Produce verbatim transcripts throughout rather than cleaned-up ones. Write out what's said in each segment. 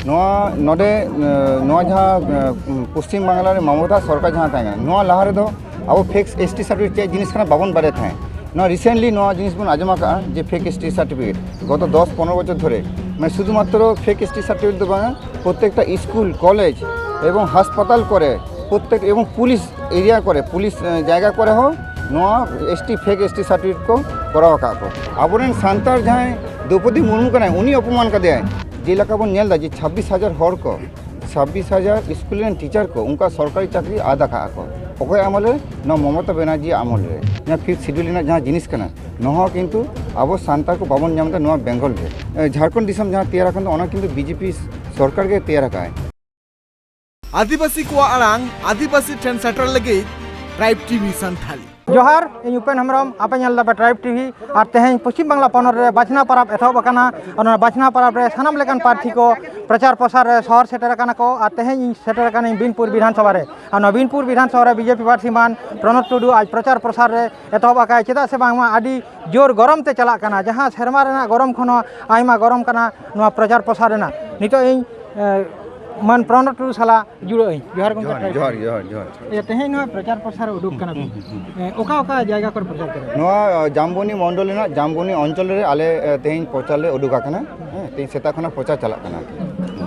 ᱱᱚᱣᱟ ᱱᱚᱰᱮ ᱱᱚᱣᱟ ᱡᱟᱦᱟᱸ ᱯᱚᱥᱪᱤᱢ ᱵᱟᱝᱞᱟ ᱨᱮ ᱢᱚᱢᱚᱛᱟ ᱥᱚᱨᱠᱟᱨ ᱡᱟᱦᱟᱸ ᱛᱟᱦᱮᱸ ᱠᱟᱱᱟ, ᱱᱚᱣᱟ ᱞᱟᱦᱟ ᱨᱮᱫᱚ ᱟᱵᱚ ᱯᱷᱮᱠ ᱮᱥ ᱴᱤ ᱥᱟᱨᱴᱤᱯᱷᱤᱠᱮᱴ ᱪᱮᱫ ᱡᱤᱱᱤᱥ ᱠᱟᱱᱟ ᱵᱟᱵᱚᱱ ᱵᱟᱲᱟᱭ ᱛᱟᱦᱮᱸᱫ᱾ ᱱᱚᱣᱟ ᱨᱤᱥᱮᱱᱴᱞᱤ ᱱᱚᱣᱟ ᱡᱤᱱᱤᱥ ᱵᱚᱱ ᱟᱸᱡᱚᱢ ᱟᱠᱟᱫᱼᱟ ᱡᱮ ᱯᱷᱮᱠ ᱮᱥ ᱴᱤ ᱥᱟᱨᱴᱤᱯᱷᱤᱠᱮᱴ ᱜᱚᱛᱚ ᱫᱚᱥ ᱯᱚᱱᱨᱚ ᱵᱚᱪᱷᱚᱨ ᱫᱷᱚᱨᱮ, ᱢᱟᱱᱮ ᱥᱩᱫᱷᱩᱢᱟᱛᱨᱚ ᱯᱷᱮᱠ ᱮᱥ ᱴᱤ ᱥᱟᱨᱴᱤᱯᱷᱤᱠᱮᱴ ᱫᱚ ᱵᱟᱝᱟ, ᱯᱨᱚᱛᱮᱠᱴᱟ ᱥᱠᱩᱞ, ᱠᱚᱞᱮᱡᱽ ᱮᱵᱚᱝ ᱦᱟᱥᱯᱟᱛᱟᱞ ᱠᱚᱨᱮ, ᱯᱨᱚᱛᱮᱠ ᱮᱵᱚᱝ ᱯᱩᱞᱤᱥ ᱮᱨᱤᱭᱟ ᱠᱚᱨᱮ, ᱯᱩᱞᱤᱥ ᱡᱟᱭᱜᱟ ᱠᱚᱨᱮ ᱦᱚᱸ ᱱᱚᱣᱟ S T, fake S T certificate ᱠᱚ ᱠᱚᱨᱟᱣ ᱟᱠᱟᱫ ᱠᱚ᱾ ᱟᱵᱚᱨᱮᱱ ᱥᱟᱱᱛᱟᱲ ᱡᱟᱦᱟᱸᱭ ᱫᱨᱚᱣᱯᱚᱫᱤ ᱢᱩᱨᱢᱩ ᱠᱟᱱᱟᱭ, ᱩᱱᱤ ᱚᱯᱚᱢᱟᱱ ᱠᱟᱫᱮᱭᱟᱭ᱾ ᱡᱮᱞᱮᱠᱟ ᱵᱚᱱ ᱧᱮᱞ ᱮᱫᱟ ᱡᱮ ᱪᱷᱟᱵᱵᱤᱥ ᱦᱟᱡᱟᱨ ᱦᱚᱲ ᱠᱚ, ᱪᱷᱟᱵᱵᱤᱥ ᱦᱟᱡᱟᱨ ᱥᱠᱩᱞ ᱨᱮᱱ ᱴᱤᱪᱟᱨ ᱠᱚ ᱚᱱᱠᱟ ᱥᱚᱨᱠᱟᱨᱤ ᱪᱟᱹᱠᱨᱤ ᱟᱫ ᱟᱠᱟᱫ ᱠᱚ᱾ ᱚᱠᱚᱭ ᱟᱢᱚᱞ ᱨᱮ? ᱱᱚᱣᱟ ᱢᱚᱢᱚᱛᱟ ᱵᱮᱱᱟᱨᱡᱤ ᱟᱢᱚᱞ ᱨᱮ᱾ ᱱᱚᱣᱟ ᱯᱷᱤᱯᱛᱷ ᱥᱤᱰᱩᱞ ᱨᱮᱱᱟᱜ ᱡᱟᱦᱟᱸ ᱡᱤᱱᱤᱥ ᱠᱟᱱᱟ, ᱱᱚᱣᱟ ᱦᱚᱸ ᱠᱤᱱᱛᱩ ᱟᱵᱚ ᱥᱟᱱᱛᱟᱲ ᱠᱚ ᱵᱟᱵᱚᱱ ᱧᱟᱢ ᱮᱫᱟ ᱱᱚᱣᱟ ᱵᱮᱝᱜᱚᱞ ᱨᱮ᱾ ᱡᱷᱟᱲᱠᱷᱚᱸᱰ ᱫᱤᱥᱚᱢ ᱡᱟᱦᱟᱸ ᱛᱮᱭᱟᱨ ᱟᱠᱟᱱ ᱫᱚ, ᱚᱱᱟ ᱠᱤᱱᱛᱩ ᱵᱤᱡᱮᱯᱤ ᱥᱚᱨᱠᱟᱨ ᱜᱮ ᱛᱮᱭᱟᱨ ᱟᱠᱟᱫᱟᱭ᱾ ᱟᱹᱫᱤᱵᱟᱹᱥᱤ ᱠᱚᱣᱟᱜ ᱟᱲᱟᱝ ᱟᱹᱫᱤᱵᱟᱹᱥᱤ ᱴᱷᱮᱱ ᱥᱮᱴᱮᱨ ᱞᱟᱹᱜᱤᱫ ᱴᱨᱟᱭᱤᱵᱽ ᱴᱤᱵᱷᱤ ᱥᱟᱱᱛᱷᱟᱞᱤ᱾ ᱡᱚᱦᱟᱨ, ᱤᱧ ᱩᱯᱮᱱ ᱦᱮᱢᱵᱨᱚᱢ, ᱟᱯᱮ ᱧᱮᱞ ᱫᱟᱯᱮ ᱴᱨᱟᱭᱤᱵᱽ ᱴᱤᱵᱷᱤ᱾ ᱟᱨ ᱛᱮᱦᱮᱧ ᱯᱚᱥᱪᱤᱢ ᱵᱟᱝᱞᱟ ᱯᱚᱱᱚᱛ ᱨᱮ ᱵᱟᱪᱷᱱᱟ ᱯᱚᱨᱚᱵᱽ ᱮᱛᱚᱦᱚᱵ ᱟᱠᱟᱱᱟ᱾ ᱚᱱᱟ ᱵᱟᱪᱷᱱᱟ ᱯᱚᱨᱚᱵᱽ ᱨᱮ ᱥᱟᱱᱟᱢ ᱞᱮᱠᱟᱱ ᱯᱨᱟᱨᱛᱷᱤ ᱠᱚ ᱯᱨᱚᱪᱟᱨ ᱯᱨᱚᱥᱟᱨ ᱨᱮ ᱥᱚᱦᱚᱨ ᱥᱮᱴᱮᱨ ᱟᱠᱟᱱᱟ ᱠᱚ᱾ ᱟᱨ ᱛᱮᱦᱮᱧ ᱤᱧ ᱥᱮᱴᱮᱨ ᱟᱠᱟᱱᱟᱹᱧ ᱵᱤᱱᱯᱩᱨ ᱵᱤᱫᱷᱟᱱ ᱥᱚᱵᱷᱟ ᱨᱮ᱾ ᱟᱨ ᱱᱚᱣᱟ ᱵᱤᱱᱯᱩᱨ ᱵᱤᱫᱷᱟᱱ ᱥᱚᱵᱷᱟ ᱨᱮ ᱵᱤᱡᱮᱯᱤ ᱯᱨᱟᱨᱛᱷᱤ ᱢᱟᱱ ᱯᱨᱚᱱᱚᱵᱽ ᱴᱩᱰᱩ ᱟᱡ ᱯᱨᱚᱪᱟᱨ ᱯᱨᱚᱥᱟᱨ ᱨᱮ ᱮᱛᱚᱦᱚᱵ ᱟᱠᱟᱫ᱾ ᱪᱮᱫᱟᱜ ᱥᱮ ᱵᱟᱝᱢᱟ ᱟᱹᱰᱤ ᱡᱳᱨ ᱜᱚᱨᱚᱢ ᱛᱮ ᱪᱟᱞᱟᱜ ᱠᱟᱱᱟ, ᱡᱟᱦᱟᱸ ᱥᱮᱨᱢᱟ ᱨᱮᱱᱟᱜ ᱜᱚᱨᱚᱢ ᱠᱷᱚᱱ ᱦᱚᱸ ᱟᱭᱢᱟ ᱜᱚᱨᱚᱢ ᱠᱟᱱᱟ ᱱᱚᱣᱟ ᱯᱨᱚᱪᱟᱨ ᱯᱨᱚᱥᱟᱨ ᱨᱮᱱᱟᱜ᱾ ᱱᱤᱛᱚᱜ ᱤᱧ, ᱮ, ᱢᱟᱱ ᱯᱨᱚᱱᱚᱵᱽ ᱴᱩᱰᱩ ᱥᱟᱞᱟᱜ ᱡᱩᱲᱟᱹᱜ ᱟᱹᱧ᱾ ᱡᱚᱦᱟᱨ ᱜᱚᱢᱠᱮ᱾ ᱡᱚᱦᱟᱨ, ᱡᱚᱦᱟᱨ, ᱡᱚᱦᱟᱨ, ᱡᱚᱦᱟᱨ᱾ ᱤᱭᱟᱹ, ᱛᱮᱦᱮᱧ ᱱᱚᱣᱟ ᱯᱨᱚᱪᱟᱨ ᱯᱨᱚᱥᱟᱨ ᱩᱰᱩᱠ ᱠᱟᱱᱟ ᱵᱤᱱ᱾ ᱦᱩᱸ, ᱦᱩᱸ, ᱦᱩᱸ᱾ ᱮ, ᱚᱠᱟ ᱚᱠᱟ ᱡᱟᱭᱜᱟ ᱠᱚᱨᱮ ᱯᱨᱚᱪᱟᱨ ᱠᱟᱱᱟ? ᱱᱚᱣᱟ, ᱟ, ᱡᱟᱢᱵᱚᱱᱤ ᱢᱚᱱᱰᱚᱞ ᱨᱮᱱᱟᱜ ᱡᱟᱢᱵᱚᱱᱤ ᱚᱧᱪᱚᱞ ᱨᱮ ᱟᱞᱮ, ᱮ, ᱛᱮᱦᱮᱧ ᱯᱨᱚᱪᱟᱨ ᱞᱮ ᱩᱰᱩᱠ ᱟᱠᱟᱱᱟ᱾ ᱦᱮᱸ, ᱛᱮᱦᱮᱧ ᱥᱮᱛᱟᱜ ᱠᱷᱚᱱᱟᱜ ᱯᱨᱚᱪᱟᱨ ᱪᱟᱞᱟᱜ ᱠᱟᱱᱟ᱾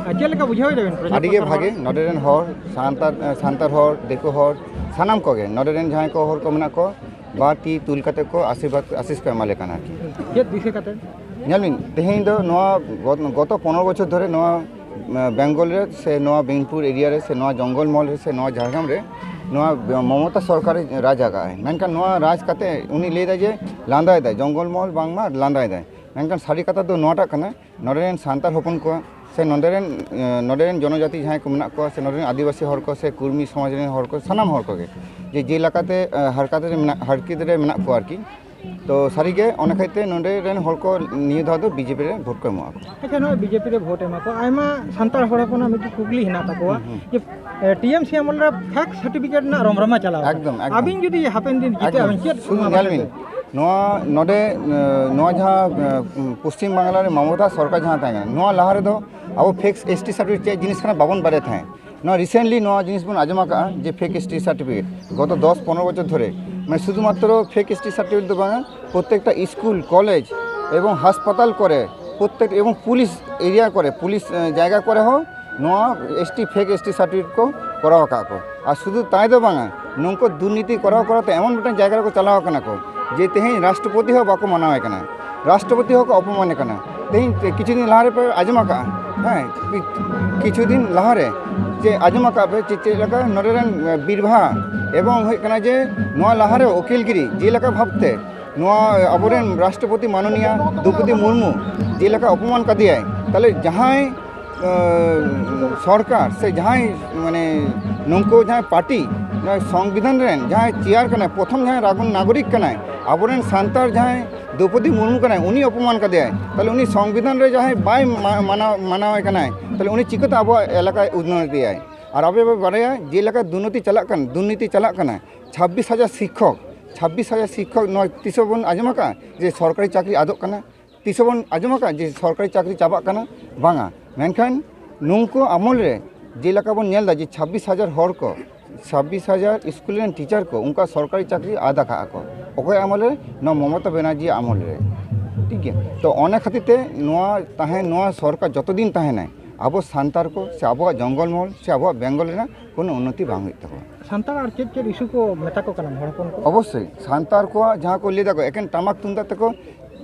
ᱟᱨ ᱪᱮᱫ ᱞᱮᱠᱟ ᱵᱩᱡᱷᱟᱹᱣ ᱮᱫᱟ ᱵᱤᱱ ᱯᱨᱚᱪᱟᱨ ᱟᱹᱰᱤ ᱜᱮ ᱯᱨᱚᱥᱟᱨ ᱵᱷᱟᱜᱮ᱾ ᱵᱟᱲᱟ? ᱱᱚᱰᱮ ᱨᱮᱱ ᱦᱚᱲ, ᱥᱟᱱᱛᱟᱲ, ᱮ, ᱥᱟᱱᱛᱟᱲ ᱦᱚᱲ, ᱫᱤᱠᱩ ᱦᱚᱲ, ᱥᱟᱱᱟᱢ ᱠᱚᱜᱮ, ᱱᱚᱰᱮ ᱨᱮᱱ ᱡᱟᱦᱟᱸᱭ ᱠᱚ ᱦᱚᱲ ᱠᱚ ᱢᱮᱱᱟᱜ ᱠᱚ, ᱵᱟᱨ ᱛᱤ ᱛᱩᱞ ᱠᱟᱛᱮ ᱠᱚ ᱟᱥᱤᱨᱵᱟᱫᱽ, ᱟᱥᱤᱥ ᱠᱚ ᱮᱢᱟᱞᱮ ᱠᱟᱱᱟ ᱟᱨᱠᱤ᱾ ᱪᱮᱫ ᱫᱤᱥᱟᱹ ᱠᱟᱛᱮ? ᱧᱮᱞ ᱵᱤᱱ, ᱛᱮᱦᱮᱧ ᱫᱚ ᱱᱚᱣᱟ ᱜᱚᱛ-, ᱜᱚᱛᱚ ᱯᱚᱱᱨᱚ ᱵᱚᱪᱷᱚᱨ ᱫᱷᱚᱨᱮ ᱱᱚᱣᱟ, ᱮ, ᱵᱮᱝᱜᱚᱞ ᱨᱮ ᱥᱮ ᱱᱚᱣᱟ ᱵᱤᱱᱯᱩᱨ ᱮᱨᱤᱭᱟ ᱨᱮ ᱥᱮ ᱱᱚᱣᱟ ᱡᱚᱝᱜᱚᱞ ᱢᱚᱦᱚᱞ ᱨᱮ ᱥᱮ ᱱᱚᱣᱟ ᱡᱷᱟᱲᱜᱨᱟᱢ ᱨᱮ ᱱᱚᱣᱟ ᱢᱚᱢᱚᱛᱟ ᱥᱚᱨᱠᱟᱨᱮ ᱨᱟᱡᱽ ᱟᱠᱟᱫᱼᱟᱭ᱾ ᱢᱮᱱᱠᱷᱟᱱ ᱱᱚᱣᱟ ᱨᱟᱡᱽ ᱠᱟᱛᱮ ᱩᱱᱤ ᱞᱟᱹᱭᱫᱟᱭ ᱡᱮ ᱞᱟᱸᱫᱟᱭᱮᱫᱟᱭ, ᱡᱚᱝᱜᱚᱞ ᱢᱚᱦᱚᱞ ᱵᱟᱝᱢᱟ ᱞᱟᱸᱫᱟᱭᱮᱫᱟᱭ᱾ ᱢᱮᱱᱠᱷᱟᱱ ᱥᱟᱹᱨᱤ ᱠᱟᱛᱷᱟ ᱫᱚ ᱱᱚᱣᱟᱴᱟᱜ ᱠᱟᱱᱟ, ᱱᱚᱰᱮ ᱨᱮᱱ ᱥᱟᱱᱛᱟᱲ ᱦᱚᱯᱚᱱ ᱠᱚ ᱥᱮ ᱱᱚᱰᱮ ᱨᱮᱱ, ᱮ, ᱱᱚᱰᱮ ᱨᱮᱱ ᱡᱚᱱᱚᱡᱟᱛᱤ ᱡᱟᱦᱟᱸᱭ ᱠᱚ ᱢᱮᱱᱟᱜ ᱠᱚᱣᱟ ᱥᱮ ᱱᱚᱰᱮ ᱨᱮᱱ ᱟᱹᱫᱤᱵᱟᱹᱥᱤ ᱦᱚᱲ ᱠᱚ ᱥᱮ ᱠᱩᱲᱢᱤ ᱥᱚᱢᱟᱡᱽ ᱨᱮᱱ ᱦᱚᱲ ᱠᱚ, ᱥᱟᱱᱟᱢ ᱦᱚᱲ ᱠᱚᱜᱮ ᱡᱮ, ᱡᱮ ᱞᱮᱠᱟᱛᱮ, ᱮ, ᱦᱟᱨᱠᱮᱛ ᱨᱮ ᱢᱮᱱᱟᱜ, ᱦᱟᱨᱠᱮᱛ ᱨᱮ ᱢᱮᱱᱟᱜ ᱠᱚᱣᱟ ᱟᱨᱠᱤ᱾ ᱛᱚ ᱥᱟᱹᱨᱤᱜᱮ ᱚᱱᱟ ᱠᱷᱟᱹᱛᱤᱨ ᱛᱮ ᱱᱚᱰᱮ ᱨᱮᱱ ᱦᱚᱲ ᱠᱚ ᱱᱤᱭᱟᱹ ᱫᱷᱟᱣ ᱫᱚ ᱵᱤᱡᱮᱯᱤ ᱨᱮ ᱵᱷᱳᱴ ᱠᱚ ᱮᱢᱚᱜ ᱟᱠᱚ᱾ ᱟᱪᱪᱷᱟ, ᱱᱚᱜᱼᱚᱭ ᱵᱤᱡᱮᱯᱤ ᱨᱮ ᱵᱷᱳᱴ ᱮᱢᱟ ᱠᱚ, ᱟᱭᱢᱟ ᱥᱟᱱᱛᱟᱲ ᱦᱚᱲ ᱦᱚᱯᱚᱱᱟᱜ ᱢᱤᱫᱴᱤᱡ ᱠᱩᱠᱞᱤ ᱦᱮᱱᱟᱜ ᱛᱟᱠᱚᱣᱟ ᱦᱩᱸ, ᱦᱩᱸ᱾ ᱡᱮ, ᱮ, ᱴᱤ ᱮᱢ ᱥᱤ ᱟᱢᱚᱞ ᱨᱮ ᱯᱷᱮᱠ ᱥᱟᱨᱴᱤᱯᱷᱤᱠᱮᱴ ᱨᱮᱱᱟᱜ ᱨᱚᱢᱨᱚᱢᱟ ᱪᱟᱞᱟᱣ ᱟᱠᱟᱱᱟ᱾ ᱮᱠᱫᱚᱢ, ᱮᱠᱫᱚᱢ᱾ ᱟᱹᱵᱤᱱ ᱡᱩᱫᱤ ᱦᱟᱯᱮᱱ ᱫᱤᱱ ᱡᱤᱛᱟᱹᱜ ᱮᱠᱫᱚᱢ᱾ ᱟᱵᱤᱱ, ᱪᱮᱫ ᱥᱩᱫᱷᱩ ᱱᱚᱣᱟ ᱧᱮᱞ ᱵᱟᱵᱚᱛ ᱵᱤᱱ, ᱛᱮ? ᱱᱚᱣᱟ ᱱᱚᱰᱮ, ᱮ, ᱱᱚᱣᱟ ᱡᱟᱦᱟᱸ, ᱮ, ᱯᱚᱥᱪᱤᱢ ᱵᱟᱝᱞᱟ ᱨᱮ ᱢᱚᱢᱚᱛᱟ ᱥᱚᱨᱠᱟᱨ ᱡᱟᱦᱟᱸ ᱛᱟᱦᱮᱸ ᱠᱟᱱᱟ, ᱱᱚᱣᱟ ᱞᱟᱦᱟ ᱨᱮᱫᱚ ᱟᱵᱚ ᱯᱷᱮᱠ ᱮᱥ ᱴᱤ ᱥᱟᱨᱴᱤᱯᱷᱤᱠᱮᱴ ᱪᱮᱫ ᱡᱤᱱᱤᱥ ᱠᱟᱱᱟ ᱵᱟᱵᱚᱱ ᱵᱟᱲᱟᱭ ᱛᱟᱦᱮᱸᱫ᱾ ᱱᱚᱣᱟ ᱨᱤᱥᱮᱱᱴᱞᱤ ᱱᱚᱣᱟ ᱡᱤᱱᱤᱥ ᱵᱚᱱ ᱟᱸᱡᱚᱢ ᱟᱠᱟᱫᱼᱟ ᱡᱮ ᱯᱷᱮᱠ ᱮᱥ ᱴᱤ ᱥᱟᱨᱴᱤᱯᱷᱤᱠᱮᱴ ᱜᱚᱛᱚ ᱫᱚᱥ ᱯᱚᱱᱨᱚ ᱵᱚᱪᱷᱚᱨ ᱫᱷᱚᱨᱮ, ᱢᱟᱱᱮ ᱥᱩᱫᱷᱩᱢᱟᱛᱨᱚ ᱯᱷᱮᱠ ᱮᱥ ᱴᱤ ᱥᱟᱨᱴᱤᱯᱷᱤᱠᱮᱴ ᱫᱚ ᱵᱟᱝᱟ, ᱯᱨᱚᱛᱮᱠᱴᱟ ᱥᱠᱩᱞ, ᱠᱚᱞᱮᱡᱽ ᱮᱵᱚᱝ ᱦᱟᱥᱯᱟᱛᱟᱞ ᱠᱚᱨᱮ, ᱯᱨᱚᱛᱮᱠ ᱮᱵᱚᱝ ᱯᱩᱞᱤᱥ ᱮᱨᱤᱭᱟ ᱠᱚᱨᱮ, ᱯᱩᱞᱤᱥ ᱮ, ᱡᱟᱭᱜᱟ ᱠᱚᱨᱮ ᱦᱚᱸ ᱱᱚᱣᱟ S T, fake S T certificate ᱠᱚ ᱠᱚᱨᱟᱣ ᱟᱠᱟᱫ ᱠᱚ᱾ ᱟᱨ ᱥᱩᱫᱷᱩ ᱛᱟᱭ ᱫᱚ ᱵᱟᱝᱟ, ᱱᱩᱠᱩ ᱫᱩᱨᱱᱤᱛᱤ ᱠᱚᱨᱟᱣ ᱠᱚᱨᱟᱣ ᱛᱮ ᱮᱢᱚᱱ ᱢᱤᱫᱴᱟᱝ ᱡᱟᱭᱜᱟ ᱨᱮᱠᱚ ᱪᱟᱞᱟᱣ ᱟᱠᱟᱱᱟ ᱠᱚ ᱡᱮ ᱛᱮᱦᱮᱧ ᱨᱟᱥᱴᱨᱚᱯᱚᱛᱤ ᱦᱚᱸ ᱵᱟᱠᱚ ᱢᱟᱱᱟᱣᱮ ᱠᱟᱱᱟ, ᱨᱟᱥᱴᱨᱚᱯᱚᱛᱤ ᱦᱚᱸᱠᱚ ᱚᱯᱚᱢᱟᱱᱮ ᱠᱟᱱᱟ᱾ ᱛᱮᱦᱮᱧ ᱠᱤᱪᱷᱩ ᱫᱤᱱ ᱞᱟᱦᱟ ᱨᱮᱯᱮ ᱟᱸᱡᱚᱢ ᱟᱠᱟᱫᱼᱟ, ᱦᱮᱸ, ᱠᱤ-, ᱠᱤᱪᱷᱩ ᱫᱤᱱ ᱞᱟᱦᱟᱨᱮ ᱪᱮᱫ ᱟᱸᱡᱚᱢ ᱟᱠᱟᱫ ᱯᱮ ᱪᱮᱫ, ᱪᱮᱫ ᱞᱮᱠᱟ ᱱᱚᱰᱮ ᱨᱮᱱ ᱵᱤᱨᱵᱟᱦᱟ ᱮᱵᱚᱝ ᱦᱩᱭᱩᱜ ᱠᱟᱱᱟ ᱡᱮ ᱱᱚᱣᱟ ᱞᱟᱦᱟᱨᱮ ᱩᱠᱤᱞᱜᱤᱨᱤ ᱡᱮᱞᱮᱠᱟ ᱵᱷᱟᱵᱽᱛᱮ ᱱᱚᱣᱟ ᱟᱵᱚᱨᱮᱱ ᱨᱟᱥᱴᱨᱚᱯᱚᱛᱤ ᱢᱟᱱᱚᱱᱤᱭᱟ ᱫᱨᱚᱣᱯᱚᱫᱤ ᱢᱩᱨᱢᱩ ᱡᱮᱞᱮᱠᱟ ᱚᱯᱚᱢᱟᱱ ᱠᱟᱫᱮᱭᱟᱭ, ᱛᱟᱦᱞᱮ ᱡᱟᱦᱟᱸᱭ ᱥᱚᱨᱠᱟᱨ ᱥᱮ ᱡᱟᱦᱟᱸᱭ, ᱢᱟᱱᱮ, ᱱᱩᱠᱩ ᱡᱟᱦᱟᱸᱭ ᱯᱟᱨᱴᱤ, ᱱᱚᱣᱟ ᱥᱚᱝᱵᱤᱫᱷᱟᱱ ᱨᱮᱱ ᱡᱟᱦᱟᱸᱭ ᱪᱮᱭᱟᱨ ᱠᱟᱱᱟᱭ, ᱯᱨᱚᱛᱷᱚᱢ ᱡᱟᱦᱟᱸᱭ ᱨᱟᱜᱩᱱ ᱱᱟᱜᱚᱨᱤᱠ ᱠᱟᱱᱟᱭ, ᱟᱵᱚᱨᱮᱱ ᱥᱟᱱᱛᱟᱲ ᱡᱟᱦᱟᱸᱭ ᱫᱨᱚᱣᱯᱚᱫᱤ ᱢᱩᱨᱢᱩ ᱠᱟᱱᱟᱭ, ᱩᱱᱤ ᱚᱯᱚᱢᱟᱱ ᱠᱟᱫᱮᱭᱟᱭ, ᱛᱟᱦᱞᱮ ᱩᱱᱤ ᱥᱚᱝᱵᱤᱫᱷᱟᱱ ᱨᱮ ᱡᱟᱦᱟᱸᱭ ᱵᱟᱭ ᱢᱟ-, ᱢᱟᱱᱟᱣ, ᱢᱟᱱᱟᱣᱮ ᱠᱟᱱᱟᱭ, ᱛᱟᱦᱞᱮ ᱩᱱᱤ ᱪᱤᱠᱟᱹᱛᱮ ᱟᱵᱚᱣᱟᱜ ᱮᱞᱟᱠᱟᱭ ᱩᱱᱱᱚᱭᱚᱱ ᱤᱫᱤᱭᱟᱭ? ᱟᱨ ᱟᱵᱚ ᱵᱚ ᱵᱟᱲᱟᱭᱟ ᱡᱮᱞᱮᱠᱟ ᱫᱩᱨᱱᱤᱛᱤ ᱪᱟᱞᱟᱜ ᱠᱟᱱ, ᱫᱩᱨᱱᱤᱛᱤ ᱪᱟᱞᱟᱜ ᱠᱟᱱᱟ, ᱪᱷᱟᱵᱵᱤᱥ ᱦᱟᱡᱟᱨ ᱥᱤᱠᱠᱷᱚᱠ, ᱪᱷᱟᱵᱵᱤᱥ ᱦᱟᱡᱟᱨ ᱥᱤᱠᱠᱷᱚᱠ, ᱱᱚᱣᱟ ᱛᱤᱥ ᱦᱚᱸ ᱵᱚᱱ ᱟᱸᱡᱚᱢ ᱟᱠᱟᱫᱼᱟ ᱡᱮ ᱥᱚᱨᱠᱟᱨᱤ ᱪᱟᱹᱠᱨᱤ ᱟᱫᱚᱜ ᱠᱟᱱᱟ? ᱛᱤᱥ ᱦᱚᱸ ᱵᱚᱱ ᱟᱸᱡᱚᱢ ᱟᱠᱟᱫᱼᱟ ᱡᱮ ᱥᱚᱨᱠᱟᱨᱤ ᱪᱟᱹᱠᱨᱤ ᱪᱟᱵᱟᱜ ᱠᱟᱱᱟ? ᱵᱟᱝᱟ᱾ ᱢᱮᱱᱠᱷᱟᱱ ᱱᱩᱠᱩ ᱟᱢᱚᱞ ᱨᱮ ᱡᱮᱞᱮᱠᱟ ᱵᱚᱱ ᱧᱮᱞ ᱮᱫᱟ ᱡᱮ ᱪᱷᱟᱵᱵᱤᱥ ᱦᱟᱡᱟᱨ ᱦᱚᱲ ᱠᱚ, ᱪᱷᱟᱵᱵᱤᱥ ᱦᱟᱡᱟᱨ ᱥᱠᱩᱞ ᱨᱮᱱ ᱴᱤᱪᱟᱨ ᱠᱚ ᱚᱱᱠᱟ ᱥᱚᱨᱠᱟᱨᱤ ᱪᱟᱹᱠᱨᱤ ᱟᱫ ᱟᱠᱟᱫᱼᱟ ᱠᱚ᱾ ᱚᱠᱚᱭ ᱟᱢᱚᱞ ᱨᱮ? ᱱᱚᱣᱟ ᱢᱚᱢᱚᱛᱟ ᱵᱮᱱᱟᱨᱡᱤ ᱟᱢᱚᱞ ᱨᱮ᱾ ᱴᱷᱤᱠ ᱜᱮᱭᱟ? ᱛᱚ ᱚᱱᱟ ᱠᱷᱟᱹᱛᱤᱨ ᱛᱮ ᱱᱚᱣᱟ ᱛᱟᱦᱮᱸ, ᱱᱚᱣᱟ ᱥᱚᱨᱠᱟᱨ ᱡᱚᱛᱚ ᱫᱤᱱ ᱛᱟᱦᱮᱱᱟᱭ, ᱟᱵᱚ ᱥᱟᱱᱛᱟᱲ ᱠᱚ ᱥᱮ ᱟᱵᱚᱣᱟᱜ ᱡᱚᱝᱜᱚᱞ ᱢᱚᱦᱚᱞ ᱥᱮ ᱟᱵᱚᱣᱟᱜ ᱵᱮᱝᱜᱚᱞ ᱨᱮᱱᱟᱜ ᱠᱳᱱᱳ ᱩᱱᱱᱚᱛᱤ ᱵᱟᱝ ᱦᱩᱭᱩᱜ ᱛᱟᱵᱚᱱᱟ᱾ ᱥᱟᱱᱛᱟᱲ ᱟᱨ ᱪᱮᱫ ᱪᱮᱫ ᱤᱥᱩ ᱠᱚ ᱢᱮᱛᱟ ᱠᱚ ᱠᱟᱱᱟ ᱦᱚᱲ ᱦᱚᱯᱚᱱ ᱠᱚ? ᱚᱵᱚᱥᱥᱳᱭ, ᱥᱟᱱᱛᱟᱲ ᱠᱚᱣᱟᱜ ᱡᱟᱦᱟᱸ ᱠᱚ ᱞᱟᱹᱭ ᱫᱟᱠᱚ ᱮᱠᱮᱱ ᱴᱟᱢᱟᱠ ᱛᱩᱢᱫᱟᱜ ᱛᱮᱠᱚ,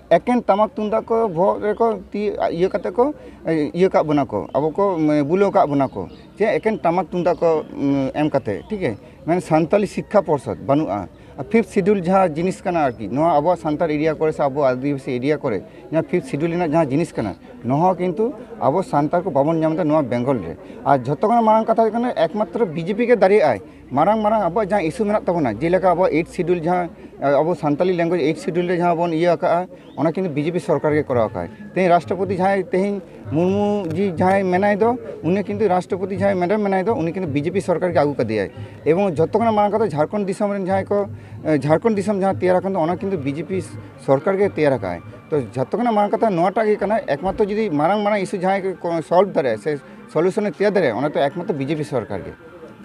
ᱮᱠᱮᱱ ᱴᱟᱢᱟᱠ ᱛᱩᱢᱫᱟᱜ ᱠᱚ ᱵᱚᱦᱚᱜ ᱨᱮᱠᱚ ᱛᱤ ᱤᱭᱟᱹ ᱠᱟᱛᱮ ᱠᱚ, ᱤᱭᱟᱹ ᱠᱟᱜ ᱵᱚᱱᱟ ᱠᱚ, ᱟᱵᱚ ᱠᱚ, ᱢᱟᱱᱮ, ᱵᱩᱞᱟᱹᱣ ᱠᱟᱜ ᱵᱚᱱᱟ ᱠᱚ, ᱪᱮ ᱮᱠᱮᱱ ᱴᱟᱢᱟᱠ ᱛᱩᱢᱫᱟᱜ ᱠᱚ, ᱩᱢ, ᱮᱢ ᱠᱟᱛᱮ, ᱴᱷᱤᱠ ᱜᱮ, ᱢᱟᱱᱮ ᱥᱟᱱᱛᱟᱞᱤ ᱥᱤᱠᱠᱷᱟ ᱯᱚᱨᱥᱚᱫ ᱵᱟᱹᱱᱩᱜᱼᱟ᱾ ᱟᱨ ᱯᱷᱤᱯᱛᱷ ᱥᱤᱰᱩᱞ ᱡᱟᱦᱟᱸ ᱡᱤᱱᱤᱥ ᱠᱟᱱᱟ ᱟᱨᱠᱤ, ᱱᱚᱣᱟ ᱟᱵᱚᱣᱟᱜ ᱥᱟᱱᱛᱟᱲ ᱮᱨᱤᱭᱟ ᱠᱚᱨᱮ ᱥᱮ ᱟᱵᱚ ᱟᱹᱫᱤᱵᱟᱹᱥᱤ ᱮᱨᱤᱭᱟ ᱠᱚᱨᱮ ᱡᱟᱦᱟᱸ ᱯᱷᱤᱯᱛᱷ ᱥᱤᱰᱩᱞ ᱨᱮᱱᱟᱜ ᱡᱟᱦᱟᱸ ᱡᱤᱱᱤᱥ ᱠᱟᱱᱟ, ᱱᱚᱣᱟ ᱦᱚᱸ ᱠᱤᱱᱛᱩ ᱟᱵᱚ ᱥᱟᱱᱛᱟᱲ ᱠᱚ ᱵᱟᱵᱚᱱ ᱧᱟᱢ ᱮᱫᱟ ᱱᱚᱣᱟ ᱵᱮᱝᱜᱚᱞ ᱨᱮ᱾ ᱟᱨ ᱡᱷᱚᱛᱚ ᱠᱷᱚᱱᱟᱜ ᱢᱟᱨᱟᱝ ᱠᱟᱛᱷᱟ ᱦᱩᱭᱩᱜ ᱠᱟᱱᱟ, ᱮᱠᱢᱟᱛᱨᱚ ᱵᱤᱡᱮᱯᱤ ᱜᱮ ᱫᱟᱲᱮᱭᱟᱜᱼᱟᱭ᱾ ᱢᱟᱨᱟᱝ ᱢᱟᱨᱟᱝ ᱟᱵᱚᱣᱟᱜ ᱡᱟᱦᱟᱸ ᱤᱥᱩ ᱢᱮᱱᱟᱜ ᱛᱟᱵᱚᱱᱟ, ᱡᱮᱞᱮᱠᱟ ᱟᱵᱚᱣᱟᱜ ᱮᱭᱤᱴ ᱥᱤᱰᱩᱞ ᱡᱟᱦᱟᱸ, ᱟᱵᱚ ᱥᱟᱱᱛᱟᱞᱤ ᱞᱮᱝᱜᱩᱭᱮᱡᱽ ᱮᱭᱤᱴ ᱥᱤᱰᱩᱞ ᱨᱮ ᱡᱟᱦᱟᱸ ᱵᱚᱱ ᱤᱭᱟᱹ ᱟᱠᱟᱜᱼᱟ, ᱚᱱᱟ ᱠᱤᱱᱛᱩ ᱵᱤᱡᱮᱯᱤ ᱥᱚᱨᱠᱟᱨ ᱜᱮ ᱠᱚᱨᱟᱣ ᱟᱠᱟᱫ᱾ ᱛᱮᱦᱮᱧ ᱨᱟᱥᱴᱨᱚᱯᱚᱛᱤ ᱡᱟᱦᱟᱸᱭ, ᱛᱮᱦᱮᱧ ᱢᱩᱨᱢᱩ ᱡᱤ ᱡᱟᱦᱟᱸᱭ ᱢᱮᱱᱟᱭ ᱫᱚ, ᱩᱱᱤ ᱠᱤᱱᱛᱩ ᱨᱟᱥᱴᱨᱚᱯᱚᱛᱤ ᱡᱟᱦᱟᱸᱭ ᱢᱮᱰᱟᱢ ᱢᱮᱱᱟᱭ ᱫᱚ, ᱩᱱᱤ ᱠᱤᱱᱛᱩ ᱵᱤᱡᱮᱯᱤ ᱥᱚᱨᱠᱟᱨ ᱜᱮ ᱟᱹᱜᱩ ᱠᱟᱫᱮᱭᱟᱭ᱾ ᱮᱵᱚᱝ ᱡᱷᱚᱛᱚ ᱠᱷᱚᱱᱟᱜ ᱢᱟᱨᱟᱝ ᱠᱟᱛᱷᱟ, ᱡᱷᱟᱲᱠᱷᱚᱸᱰ ᱫᱤᱥᱚᱢ ᱨᱮᱱ ᱡᱟᱦᱟᱸᱭ ᱠᱚ, ᱮ, ᱡᱷᱟᱲᱠᱷᱚᱸᱰ ᱫᱤᱥᱚᱢ ᱡᱟᱦᱟᱸ ᱛᱮᱭᱟᱨ ᱟᱠᱟᱱ ᱫᱚ, ᱚᱱᱟ ᱠᱤᱱᱛᱩ ᱵᱤᱡᱮᱯᱤ ᱥᱚᱨᱠᱟᱨ ᱜᱮ ᱛᱮᱭᱟᱨ ᱟᱠᱟᱫᱟᱭ᱾ ᱛᱚ ᱡᱷᱚᱛᱚ ᱠᱷᱚᱱᱟᱜ ᱢᱟᱨᱟᱝ ᱠᱟᱛᱷᱟ ᱱᱚᱣᱟᱴᱟᱜ ᱜᱮ ᱠᱟᱱᱟ, ᱮᱠᱢᱟᱛᱨᱚ ᱡᱩᱫᱤ ᱢᱟᱨᱟᱝ ᱢᱟᱨᱟᱝ ᱤᱥᱩ ᱡᱟᱦᱟᱸᱭ ᱠᱚ ᱥᱚᱞᱵᱷ ᱫᱟᱲᱮᱭᱟᱜᱼᱟ ᱥᱮ ᱥᱚᱞᱩᱥᱚᱱᱮ ᱛᱮᱭᱟᱨ ᱫᱟᱲᱮᱭᱟᱜᱼᱟ, ᱚᱱᱟ ᱫᱚ ᱮᱠᱢᱟᱛᱨᱚ ᱵᱤᱡᱮᱯᱤ ᱥᱚᱨᱠᱟᱨ ᱜᱮ᱾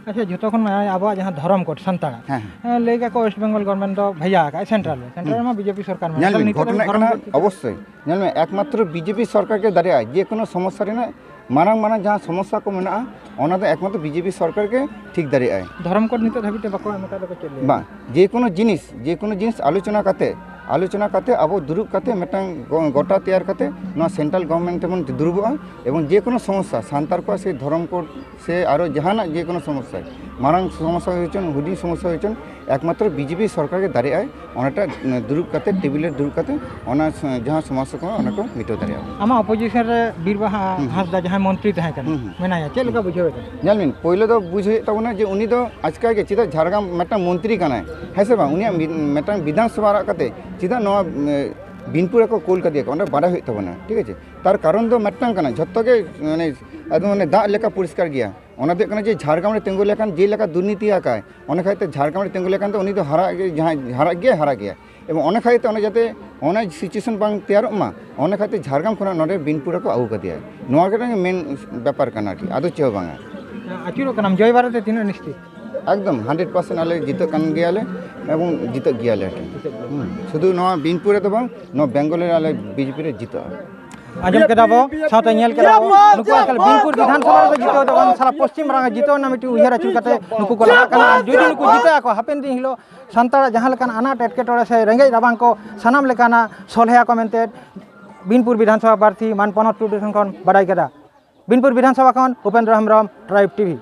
ᱟᱪᱪᱷᱟ, ᱡᱷᱚᱛᱚ ᱠᱷᱚᱱ ᱢᱟᱨᱟᱝ ᱟᱵᱚᱣᱟᱜ ᱡᱟᱦᱟᱸ ᱫᱷᱚᱨᱚᱢ ᱠᱳᱰ ᱥᱟᱱᱛᱟᱲᱟᱜ, ᱦᱮᱸ, ᱦᱮᱸ᱾ ᱦᱮᱸ, ᱞᱟᱹᱭ ᱜᱮᱭᱟ ᱠᱚ ᱳᱭᱮᱥᱴ ᱵᱮᱝᱜᱚᱞ ᱜᱚᱵᱷᱚᱨᱱᱢᱮᱱᱴ ᱫᱚ ᱵᱷᱮᱡᱟ ᱟᱠᱟᱫ, ᱥᱮᱱᱴᱨᱟᱞ ᱨᱮ, ᱥᱮᱱᱴᱨᱟᱞ ᱦᱩᱸ᱾ ᱨᱮᱢᱟ ᱵᱤᱡᱮᱯᱤ ᱥᱚᱨᱠᱟᱨ ᱢᱮᱱᱟᱜ, ᱧᱮᱞ ᱛᱟᱦᱚᱞᱮ ᱵᱤᱱ, ᱱᱤᱛᱚᱜ ᱫᱷᱟᱹᱵᱤᱡ ᱜᱷᱚᱴᱚᱱᱟ ᱠᱟᱱᱟ ᱫᱷᱚᱨᱚᱢ ᱠᱳᱰ ᱪᱮᱫ? ᱚᱵᱚᱥᱥᱳᱭ᱾ ᱧᱮᱞ ᱢᱮ, ᱮᱠᱢᱟᱛᱨᱚ ᱵᱤᱡᱮᱯᱤ ᱥᱚᱨᱠᱟᱨ ᱜᱮ ᱫᱟᱲᱮᱭᱟᱜᱼᱟ ᱡᱮ ᱠᱳᱱᱳ ᱥᱚᱢᱚᱥᱥᱟ ᱨᱮᱱᱟᱜ, ᱢᱟᱨᱟᱝ ᱢᱟᱨᱟᱝ ᱡᱟᱦᱟᱸ ᱥᱚᱢᱚᱥᱥᱟ ᱠᱚ ᱢᱮᱱᱟᱜᱼᱟ, ᱚᱱᱟ ᱫᱚ ᱮᱠᱢᱟᱛᱨᱚ ᱵᱤᱡᱮᱯᱤ ᱥᱚᱨᱠᱟᱨ ᱜᱮ ᱴᱷᱤᱠ ᱫᱟᱲᱮᱭᱟᱜᱼᱟᱭ᱾ ᱫᱷᱚᱨᱚᱢ ᱠᱳᱰ ᱱᱤᱛᱚᱜ ᱫᱷᱟᱹᱵᱤᱡ ᱛᱮ ᱵᱟᱠᱚ ᱮᱢ ᱟᱠᱟᱫ ᱫᱚᱠᱚ ᱪᱮᱫ ᱞᱟᱹᱭᱟ? ᱵᱟᱝ, ᱡᱮ ᱠᱳᱱᱳ ᱡᱤᱱᱤᱥ, ᱡᱮ ᱠᱳᱱᱳ ᱡᱤᱱᱤᱥ ᱟᱞᱳᱪᱚᱱᱟ ᱠᱟᱛᱮ, ᱟᱞᱳᱪᱚᱱᱟ ᱠᱟᱛᱮ ᱟᱵᱚ ᱫᱩᱲᱩᱵ ᱠᱟᱛᱮ ᱢᱤᱫᱴᱟᱝ ᱜᱚ-, ᱜᱚᱴᱟ ᱛᱮᱭᱟᱨ ᱠᱟᱛᱮ ᱱᱚᱣᱟ ᱥᱮᱱᱴᱨᱟᱞ ᱜᱚᱵᱷᱚᱨᱱᱢᱮᱱᱴ ᱴᱷᱮᱱ ᱵᱚᱱ ᱫᱩᱲᱩᱵᱚᱜᱼᱟ, ᱮᱵᱚᱝ ᱡᱮ ᱠᱳᱱᱳ ᱥᱚᱢᱚᱥᱥᱟ, ᱥᱟᱱᱛᱟᱲ ᱠᱚᱣᱟᱜ ᱥᱮ ᱫᱷᱚᱨᱚᱢ ᱠᱳᱰ ᱥᱮ ᱟᱨᱚ ᱡᱟᱦᱟᱱᱟᱜ ᱡᱮ ᱠᱳᱱᱳ ᱥᱚᱢᱚᱥᱥᱟ, ᱢᱟᱨᱟᱝ ᱥᱚᱢᱚᱥᱥᱟ ᱦᱩᱭ ᱦᱚᱪᱚᱱ, ᱦᱩᱰᱤᱧ ᱥᱚᱢᱚᱥᱥᱟ ᱦᱩᱭ ᱦᱚᱪᱚᱱ, ᱮᱠᱢᱟᱛᱨᱚ ᱵᱤᱡᱮᱯᱤ ᱥᱚᱨᱠᱟᱨ ᱜᱮ ᱫᱟᱲᱮᱭᱟᱜᱼᱟᱭ ᱚᱱᱟᱴᱟᱜ, ᱫᱩᱲᱩᱵ ᱠᱟᱛᱮ, ᱴᱮᱵᱤᱞ ᱨᱮ ᱫᱩᱲᱩᱵ ᱠᱟᱛᱮ ᱚᱱᱟ ᱥ-, ᱡᱟᱦᱟᱸ ᱥᱚᱢᱚᱥᱥᱟ ᱠᱚ ᱚᱱᱟ ᱠᱚ ᱢᱮᱴᱟᱣ ᱫᱟᱲᱮᱭᱟᱜᱼᱟ᱾ ᱟᱢᱟᱜ ᱚᱯᱳᱡᱤᱥᱚᱱ ᱨᱮ ᱵᱤᱨ ᱵᱟᱦᱟ ᱦᱩᱸ, ᱦᱩᱸ᱾ ᱦᱟᱸᱥᱫᱟ ᱡᱟᱦᱟᱸᱭ ᱢᱚᱱᱛᱨᱤ ᱛᱟᱦᱮᱸ ᱠᱟᱱᱟ, ᱦᱩᱸ, ᱦᱩᱸ᱾ ᱢᱮᱱᱟᱭᱟ, ᱪᱮᱫ ᱞᱮᱠᱟ ᱵᱩᱡᱷᱟᱹᱣ ᱮᱫᱟ? ᱧᱮᱞ ᱵᱤᱱ, ᱯᱳᱭᱞᱳ ᱫᱚ ᱵᱩᱡᱽ ᱦᱩᱭᱩᱜ ᱛᱟᱵᱚᱱᱟ ᱡᱮ ᱩᱱᱤ ᱫᱚ ᱟᱪᱠᱟ ᱜᱮ ᱪᱮᱫᱟᱜ ᱡᱷᱟᱲᱜᱨᱟᱢ ᱢᱤᱫᱴᱟᱝ ᱢᱚᱱᱛᱨᱤ ᱠᱟᱱᱟᱭ, ᱦᱮᱸ ᱥᱮ ᱵᱟᱝ? ᱩᱱᱤᱭᱟᱜ ᱢᱤᱫ, ᱢᱤᱫᱴᱟᱝ ᱵᱤᱫᱷᱟᱱ ᱥᱚᱵᱷᱟ ᱨᱟᱜ ᱠᱟᱛᱮ ᱪᱮᱫᱟᱜ ᱱᱚᱣᱟ, ᱮ, ᱵᱤᱱᱯᱩᱨ ᱨᱮᱠᱚ ᱠᱳᱞ ᱠᱟᱫᱮᱭᱟ ᱠᱚ, ᱚᱸᱰᱮ ᱵᱟᱰᱟᱭ ᱦᱩᱭᱩᱜ ᱛᱟᱵᱚᱱᱟ, ᱴᱷᱤᱠ ᱟᱪᱷᱮ? ᱛᱟᱨ ᱠᱟᱨᱚᱱ ᱫᱚ ᱢᱤᱫᱴᱟᱝ ᱠᱟᱱᱟ, ᱡᱷᱚᱛᱚ ᱜᱮ ᱢᱟᱱᱮ ᱮᱠᱫᱚᱢ ᱢᱟᱱᱮ ᱫᱟᱜ ᱞᱮᱠᱟ ᱯᱚᱨᱤᱥᱠᱟᱨ ᱜᱮᱭᱟ᱾ ᱚᱱᱟ ᱫᱚ ᱦᱩᱭᱩᱜ ᱠᱟᱱᱟ ᱡᱮ ᱡᱷᱟᱲᱜᱨᱟᱢ ᱨᱮ ᱛᱤᱸᱜᱩ ᱞᱮᱠᱷᱟᱱ ᱡᱮ ᱞᱮᱠᱟ ᱫᱩᱨᱱᱤᱛᱤ ᱟᱠᱟᱭ, ᱚᱱᱟ ᱠᱷᱟᱹᱛᱤᱨ ᱛᱮ ᱡᱷᱟᱲᱜᱨᱟᱢ ᱨᱮ ᱛᱤᱸᱜᱩ ᱞᱮᱠᱷᱟᱱ ᱫᱚ ᱩᱱᱤ ᱫᱚ ᱦᱟᱨᱟᱜ ᱜᱮ, ᱡᱟᱦᱟᱸᱭ ᱦᱟᱨᱟᱜ ᱜᱮᱭᱟᱭ, ᱦᱟᱨᱟᱜ ᱜᱮᱭᱟᱭ᱾ ᱮᱵᱚᱝ ᱚᱱᱟ ᱠᱷᱟᱹᱛᱤᱨ ᱛᱮ ᱚᱱᱟ ᱡᱟᱛᱮ ᱚᱱᱟ ᱥᱤᱪᱩᱭᱮᱥᱚᱱ ᱵᱟᱝ ᱛᱮᱭᱟᱨᱚᱜ ᱢᱟ, ᱚᱱᱟ ᱠᱷᱟᱹᱛᱤᱨ ᱡᱷᱟᱲᱜᱨᱟᱢ ᱠᱷᱚᱱᱟᱜ ᱱᱚᱰᱮ ᱵᱤᱱᱯᱩᱨ ᱨᱮᱠᱚ ᱟᱹᱜᱩ ᱠᱟᱫᱮᱭᱟ᱾ ᱱᱚᱣᱟ ᱜᱮ ᱢᱮᱱ ᱵᱮᱯᱟᱨ ᱠᱟᱱᱟ ᱟᱨᱠᱤ, ᱟᱫᱚ ᱪᱮᱫ ᱦᱚᱸ ᱵᱟᱝᱟ᱾ ᱟᱹᱪᱩᱨᱚᱜ ᱠᱟᱱᱟᱢ ᱡᱚᱭ ᱵᱟᱨᱮᱛᱮ ᱛᱤᱱᱟᱹᱜ ᱱᱤᱥᱪᱤᱛ? ᱮᱠᱫᱚᱢ ᱦᱟᱱᱰᱨᱮᱰ ᱯᱟᱨᱥᱮᱱᱴ ᱟᱞᱮ ᱡᱤᱛᱟᱹᱜ ᱠᱟᱱ ᱜᱮᱭᱟᱞᱮ ᱮᱵᱚᱝ ᱡᱤᱛᱟᱹᱜ ᱜᱮᱭᱟᱞᱮ ᱟᱨᱠᱤ᱾ ᱦᱩᱸ, ᱥᱩᱫᱷᱩ ᱱᱚᱣᱟ ᱵᱤᱱᱯᱩᱨ ᱨᱮᱫᱚ ᱵᱟᱝ, ᱱᱚᱣᱟ ᱵᱮᱝᱜᱚᱞ ᱨᱮ ᱟᱞᱮ ᱵᱤᱡᱮᱯᱤ ᱨᱮ ᱡᱤᱛᱟᱹᱜᱼᱟ᱾ ᱟᱸᱡᱚᱢ ᱠᱮᱫᱟ ᱵᱚ, ᱥᱟᱶᱛᱮ ᱧᱮᱞ ᱠᱮᱫᱟ ᱵᱚ, ᱱᱩᱠᱩ ᱮᱠᱟᱞ ᱵᱤᱱᱯᱩᱨ ᱵᱤᱫᱷᱟᱱ ᱥᱚᱵᱷᱟ ᱨᱮᱫᱚ ᱡᱤᱛᱟᱹᱣ ᱫᱚ ᱵᱟᱝ, ᱥᱟᱨᱟ ᱯᱚᱥᱪᱤᱢ ᱵᱟᱝᱞᱟ ᱡᱤᱛᱟᱹᱣ ᱨᱮᱱᱟᱜ ᱢᱤᱫᱴᱤᱡ ᱩᱭᱦᱟᱹᱨ ᱟᱹᱪᱩᱨ ᱠᱟᱛᱮ ᱱᱩᱠᱩ ᱠᱚ ᱞᱟᱦᱟᱜ ᱠᱟᱱᱟ᱾ ᱡᱩᱫᱤ ᱱᱩᱠᱩ ᱡᱤᱛᱟᱹᱜ ᱟᱠᱚ, ᱦᱟᱯᱮᱱ ᱫᱤᱱ ᱦᱤᱞᱳᱜ ᱥᱟᱱᱛᱟᱲᱟᱜ ᱡᱟᱦᱟᱸ ᱞᱮᱠᱟᱱ ᱟᱱᱟᱴ ᱮᱴᱠᱮᱴᱚᱬᱮ ᱥᱮ ᱨᱮᱸᱜᱮᱡ ᱨᱟᱵᱟᱝ ᱠᱚ ᱥᱟᱱᱟᱢ ᱞᱮᱠᱟᱱᱟᱜ ᱥᱚᱞᱦᱮᱭᱟᱠᱚ ᱢᱮᱱᱛᱮ ᱵᱤᱱᱯᱩᱨ ᱵᱤᱫᱷᱟᱱ ᱥᱚᱵᱷᱟ ᱯᱨᱟᱨᱛᱷᱤ ᱢᱟᱱ ᱯᱚᱱᱚᱛ ᱴᱩᱰᱩ ᱴᱷᱮᱱ ᱠᱷᱚᱱ ᱵᱟᱰᱟᱭ ᱠᱮᱫᱟ᱾ ᱵᱤᱱᱯᱩᱨ ᱵᱤᱫᱷᱟᱱ ᱥᱚᱵᱷᱟ ᱠᱷᱚᱱ ᱩᱯᱮᱱᱫᱨᱚ ᱦᱮᱢᱵᱨᱚᱢ, ᱴᱨᱟᱭᱤᱵᱽ ᱴᱤᱵᱷᱤ᱾